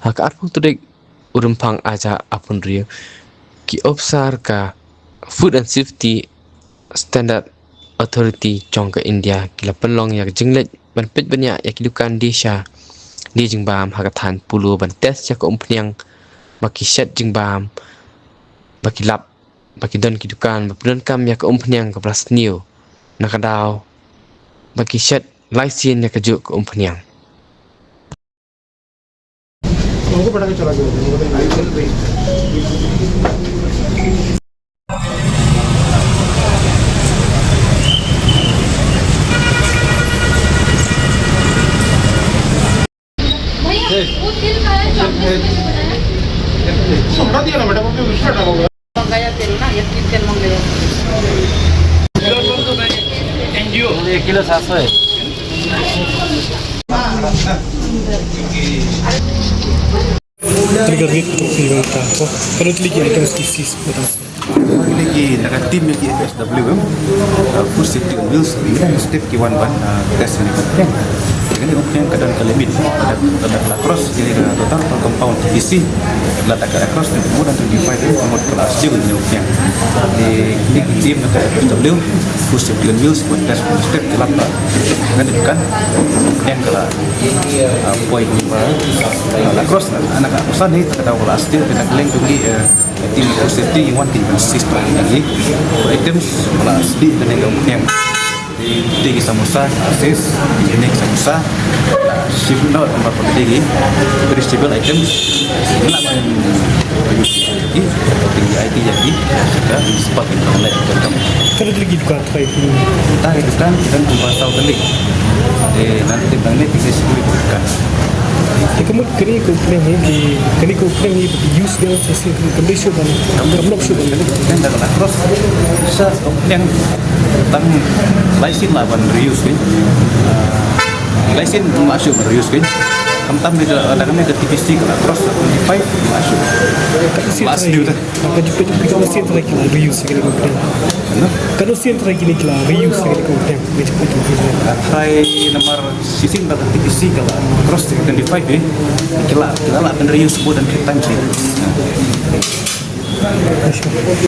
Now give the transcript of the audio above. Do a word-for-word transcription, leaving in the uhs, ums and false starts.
Ha ka arphew tarik u Rymphang ar hajar arphew hynriew, ki ophisar ka Food and Safety Standard Authority jong ka India ki la pynlong ïa ka jingleit ban peit bniah ïa ki dukan die sha die jingbam ha ka thaiñ Polo ban test ïa ka umphniang ba ki shet jingbam ba ki lap ba ki don ki dukan ba pyndonkam ïa ka umphniang kaba la sniew na ka daw ba ki shet lai sien ïa kajuh ka umphniang. भैया, वो तिल का है, चॉकलेट में जो बनाया। मंगाया तेल ना, एक तिल तेल मंगाया। एक किलो सात सौ है। Three ka rit tu ki rit ta. Oh, kalau three ki items ki sis, items. Ki na ka team ki F S W M, uh, Food Safety on Wheels, ki na step ki wan ban, uh, test ni. Kane ka umphniang ka don ka limit. Lada ka la cross kane ka total compound T P C, lada ka la cross ni more than twenty-five, ka mut ka la siew kane ka umphniang. Te kine ki team na ka F S W, Food Safety on Wheels, ki wan test, step ki lap ba kane ka umphniang ka la, ah, poi kumba, ah, la cross na, na ka cross ni, ka daw ka la siew, te na ka liang jong ngi, eh, team Food Safety, ngi wan ki ban assist ïa ki items ba la siew kane ka umphniang. Te ki samosa, sis, ki ne ki samosa, shim noh kumba ki perishable items, ngi lah ban use ïa ki, te ngi ai ïa ki sha ka spot ba ngi la ïoh. Ka dei ki dukan trai ki. Trai ki dukan, ki don kumba saw tylli. Te nangta tip nangne ki dei shi tylli ki dukan. Te ka mut kane ka umphniang hi, ki, kane ka umphniang hi, use biang sa shisien, kam dei shuh ban, kam long shuh ban. Kane ka umphniang da ka la cross sha umphniang tang lai sien lah ban reuse kein. Lai sien lah shuh ban reuse kein. Khamtam da ka, da kane ka T P C ka la cross twenty-five lah shuh. Ka la siew trai. Ka jingpeit, ka jingpeit shisien trai ki la reuse kane ka umphniang. Kano? Kano shisien trai kine ki la reuse kane ka umphniang. Ka jingpeit, ka jingpeit. Trai namar shisien ba ka T P C ka la cross twenty-five, eh. Ki la, ki la lah ban reuse more than three times, eh.